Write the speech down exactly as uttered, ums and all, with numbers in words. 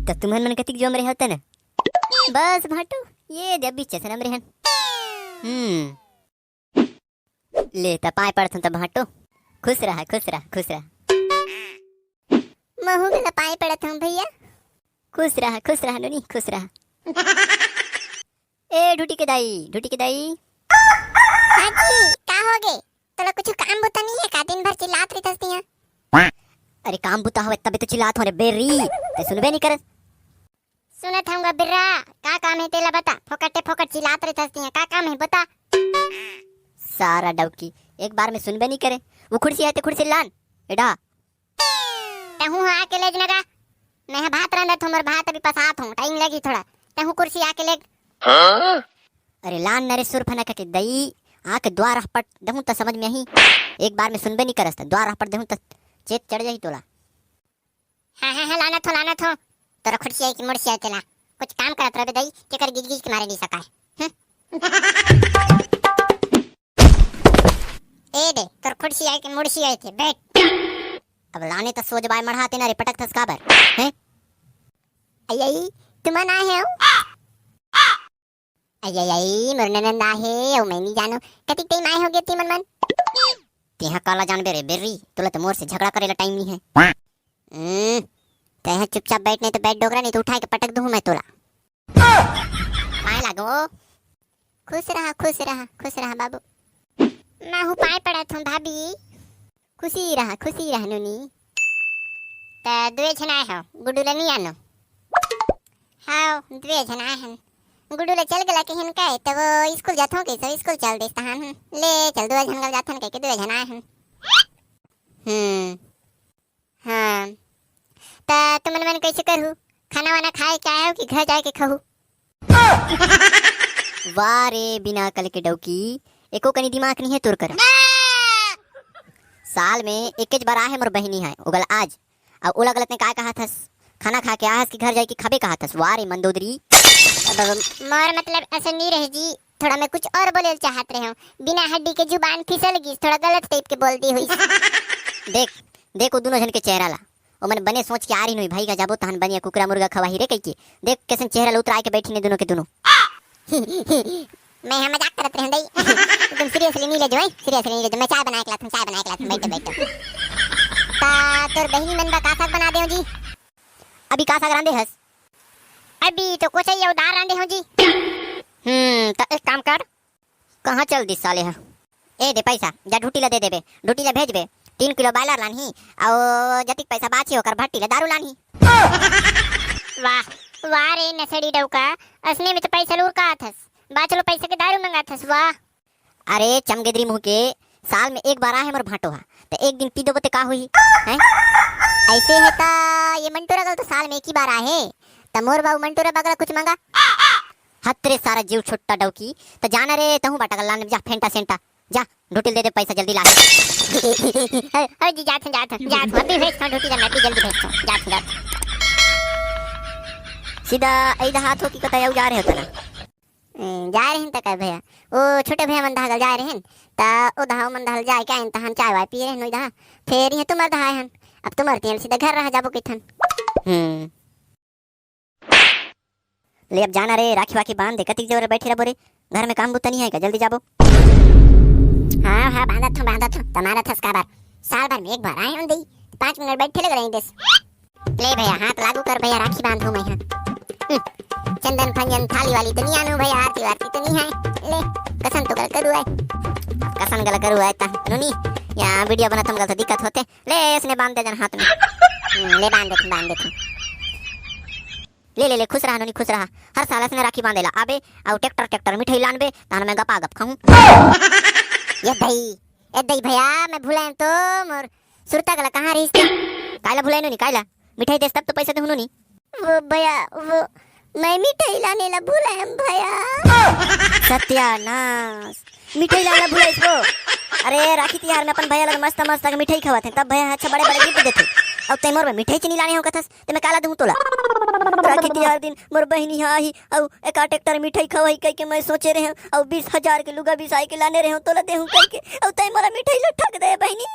त तुमन मन कतिक जोम रहे होते न? बस भांटो, ये दे बीच से नम रहन। हम्म। ले त पाए पड़थन त भांटो। खुश रहा, खुश रहा, खुश रहा। महू के पाए पड़त हूँ भैया। खुश रहा, खुश रहा नोनी, खुश रहा। ए ढूटी के दाई, ढूटी के दाई। हाँ जी, का हो गे? तोला कुछ काम बुता नहीं है का? दिन भर चिल्लात रहिथस तिहा। अरे काम बुता हवे तबे तो चिल्लात हो रे बेरी, ते सुनबे नहीं करस। सुनत हूँ गा बिर्रा, का काम है तेला बता, फोकटे फोकट चिल्लात रहिथस तिहा, का काम है बता। सारा डौकी, एक बार में सुनबे नहीं करे। वो कुर्सी है ते कुर्सी लान, एडा। तहूँ हा आके लेज नगा। मैं हा भात रांधत हूँ, मोर भात अभी पसात हूँ, टाइम लगी थोड़ा। तहूँ कुर्सी आके लेग। हाँ? अरे लान न रे सुरफना के दई, आके द्वार पट दहूँ त समझ में आही। एक बार में सुनबे नहीं करस त द्वार पट दहूँ त चेत चढ़ जाही तोला। हाँ, हाँ, हाँ, लानत हो, लानत हो। तोरा खुर्सी आई कि मुर्सी आई तेला। कुछ काम करत रहबे दई, केकर गिज गिज के मारे नहीं सकाय। हम्म? ए दे, तोर खुर्सी आई कि मुर्सी आई थे, बैठ। अब लाने त सोच बाय मढ़ाते ना रे, पटक थस काबर? हैं? आई, आई, तुमन आए हो? आई, आई, आई, मोर ननंद आहे, अउ मैं नहीं जानो। कतिक टाइम आए होगे तुमन मन? तेहा काला जानबे रे बेर्री, तोला तो मोर से झगड़ा करे ला टाइम नहीं है। हम्म, तेहा चुपचाप बैठ, नहीं तो बैठ डोकरा, नहीं तो उठा के पटक दूँ मैं तोला। पाए लागो। खुश रहा, खुश रहा, खुश रहा बाबू। मैं हूँ पाए पड़त हूँ भाभी। खुशी रहा, खुशी रहा नूनी। त दुए झन आए हो, गुड्डू ला नहीं आनो? हाँ, दुए झन आए हन। गुड्डू ला चल गला कहिन का, त वो स्कूल जाथो के, सब स्कूल चल देस तहान। ले चल, दुए झन गल जाथन कह के दुए झन आए हन। हम्म, हाँ। त तुमन मन कैसे करहू? खाना वाना खाए के आए हो कि घर जाए के खाहू? वाह रे, बिना अकल के डौकी, एको कनी दिमाग नहीं है तोर करा। साल में एकेच बार आहे मोर बहिनी है, ओगल आज। अउ ओला गलत ने काय कहा थस? खाना खा के आहस कि घर जाए के खाबे कहा थस? वाह रे मंदोदरी। अब मोर मतलब ऐसे नहीं रहे जी, थोड़ा मैं कुछ और बोले चाहत रहे हूँ। बिना हड्डी के जुबान फिसल गिस, थोड़ा गलत टाइप के बोल दी हुई। देख, देख वो दोनों जन के चेहरा ला। ओमन बने सोच के आ रही नोई भाई का, जाबो तहन बनिया कुकरा मुर्गा खवाही रे कहिके। देख कैसन चेहरा ला उतराए के बैठी ने दोनों के दोनों। मैं यहाँ मजाक करत रहे दई। तुम सीरियसली नहीं ले जो, सीरियसली नहीं ले जो। मैं चाय बना के लाता हूँ, चाय बना के लाता हूँ, बैठो, बैठो। ता तोर बहिनी मन बा का साग बना दे हो जी? अभी का साग रांधे हस? अभी तो कोचई अउ दाल रांधे हो जी। हम्म, त एक काम कर, कहाँ चल दिस साले ह? ए दे पैसा, जा ढूटी ला दे देबे, ढूटी ला भेजबे, तीन किलो बॉयलर लानही, अउ जतिक पैसा बाची ओकर भट्टी ला दारू लानही। वाह, वाह रे नसड़ी डौका, असने में तो पैसा लूर का आथस, बाचलो पैसा के दारू मंगाथस, वाह। अरे चमगेदरी मुंह के, साल में एक बार आहे मोर भांटो हा, त एक दिन पी देबो ते का होही? हैं? ऐसे है ता ये मंटोरा गल तो साल में एक ही बार आहे, त मोर बाऊ मंटोरा बगला कुछ मंगा। हतरे सारा जीव छोट्टा डौकी, त जाना रे तहूँ बाटा गल लाने जा फेंटा सेंटा, जा ढोटिल दे दे पैसा जल्दी ला। अरे, अरे जी जात हूँ, जात हूँ, जात हूँ, अभी भेजता हूँ ढोटिल, मैं अभी जल्दी भेजता हूँ, जात हूँ, जात हूँ। सीधा ऐदा हाथ हो कि कतई अउ जा रहे हो तना? ए, जाए रहेन त का भैया, ओ छोटे भैया मन दहा गल जाए रहेन, त ओ दहा मन दहा जाए के आइन, तहान चाय वाय पिए रहेन ओई दहा, फेर इहाँ तुम्हर दहा आए हन। अब तुम्हर तिहां सीधा घर रहा जाबो कहिथन। हम्म। ले अब जाना रे, राखी वाखी बांध दे, कतिक जोर बैठे रहो रे, घर में काम बुता नहीं है का, जल्दी जाबो। हाँ, हाँ, बांधत हूँ, बांधत हूँ, तुम्हारा थस काबर, साल भर में एक बार आए हूँ दई, पाँच मिनट बैठे लग रही देस। ले भैया, हाथ लागू कर भैया, राखी बांधू मैं, हाँ। हम्म, चंदन फंजन थाली वाली तो नहीं आनू भैया, आरती वारती तो नहीं है। ले, कसन तो गल करू है, कसन गल करू है ता नोनी, या वीडियो बना तुम गल तो दिक्कत होते। ले, इसने बांध दे जन हाथ में। हम्म, ले बांध दे, बांध दे। ले, ले, ले, खुश रहा नोनी, खुश रहा। हर साल इसने राखी बांधेला आबे, अउ ट्रैक्टर, ट्रैक्टर मिठाई लानबे, तहन मैं गपा गप खाऊं। ये दई, ए दई भैया, मैं भुलाएन तो मोर सुरता गला कहाँ रहिस ते? कायला भुलाएन नोनी, कायला? मिठाई देस तब तो पैसा देहूं नोनी। वो भैया, वो मैं मिठाई लाने ला भुलाएन भैया। सत्यानाश, मिठाई लाने ला भुलाइस वो? अरे राखी तिहार में अपन भैया ला मस्त मस्त के मिठाई खवाथे, तब भैया अच्छा बड़े बड़े गिफ्ट देथे। अब तै मोर में मिठाई चीनी लाने हो कथस, ते मैं काला दूं तोला? राखी तिहार दिन मोर बहिनी हा आही, अउ एका ट्रैक्टर मिठाई खवाही कहिके मैं सोचे रहे हूँ, अउ बीस हजार के लुगा बिसाई के लाने रहे हूँ, तोला देहूँ कहिके, अउ तै मोला मिठाई ला ठग दे बहिनी।